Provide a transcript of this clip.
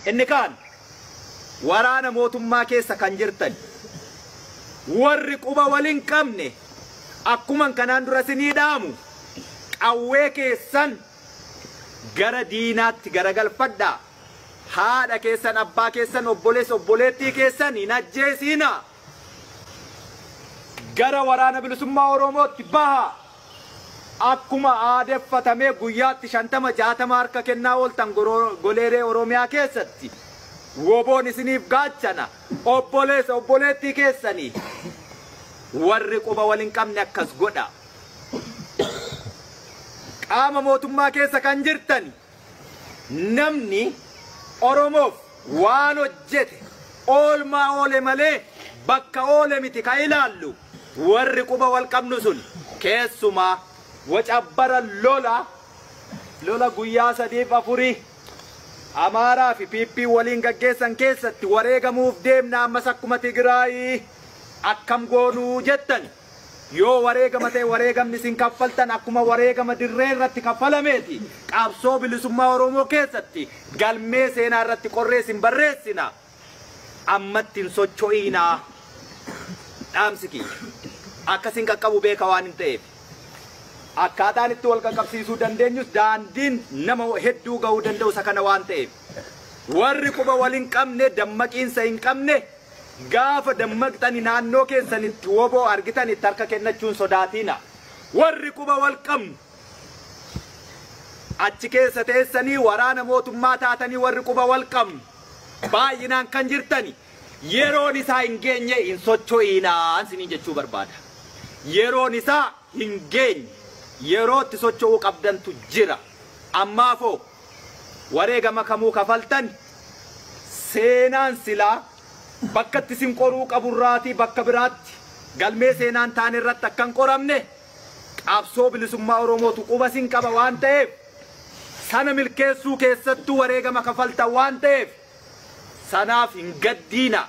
Inni kaan waraana mootummaa keessa kan jirtan warri quba wal hin qabne akkuma kanaan dura isinii dhaamu qawwee keessan gara diinaatti garagalfadhaa. Haadha keessan, abbaa keessan, obboleessa obboleettii keessan hin ajjeesinaa. Gara waraana bilisummaa Oromootti baha. Akkuma aadeffatamee guyyaatti 50 60 harka kennaa ooltan goleeree Oromiyaa keessatti woboon isiniif gaachana. Obboleessa obboleettii keessanii warri quba wal hin qabne akkas godha. Qaama mootummaa keessa kan jirtan namni Oromoof waan hojjete oolmaa oole malee bakka oole miti ka ilaallu. Warri quba wal qabnu sun keessumaa wacabbara lola lola guyyaa 3 4 Amaaraa fi PP waliin gaggeessan keessatti wareegamuuf deemna ammas akkuma Tigraayii akkam goonuu jettan. Yoo wareegama ta'e wareegamni isin kaffaltan akkuma wareegama dirree irratti kaffalameeti. Qabsoo bilisummaa Oromoo keessatti galmee seenaa irratti qorree isin barreessina. Ammatti hin socho'iinaa. Dhaamsi kiyya. Akkasin qaqqabu beeka waan hin ta'eef. Akkaataan itti wal qaqqabsiisuu dandeenyus daandiin nama hedduu ga'uu danda'u isa kana waan ta'eef. Warri quba wal hin qabne dammaqiinsa hin qabne gaafa dammaqxani naannoo keessanitti woboo argitanitti harka kennachuun sodaatiina. Warri quba wal qabnu achi keessa teessanii waraana mootummaa taatanii warri quba wal qabnu baay'inaan kan jirtani yeroon isaa hin geenye hin socho'iinaan siniin jechuu barbaada. Yeroon isaa hin geenye yerootti socho'uu qabdantu jira. Ammaafoo wareegama kamuu kafaltan seenaan silaa bakka itti isin qoruu qaburraatii bakka biraatti galmee seenaan taane irratti akka hin qoramne qabsoo bilisummaa Oromootu quba isin qaba waan ta'eef sana milkeessuu keessattuu wareegama kafaltan waan ta'eef sanaaf hin gaddiina.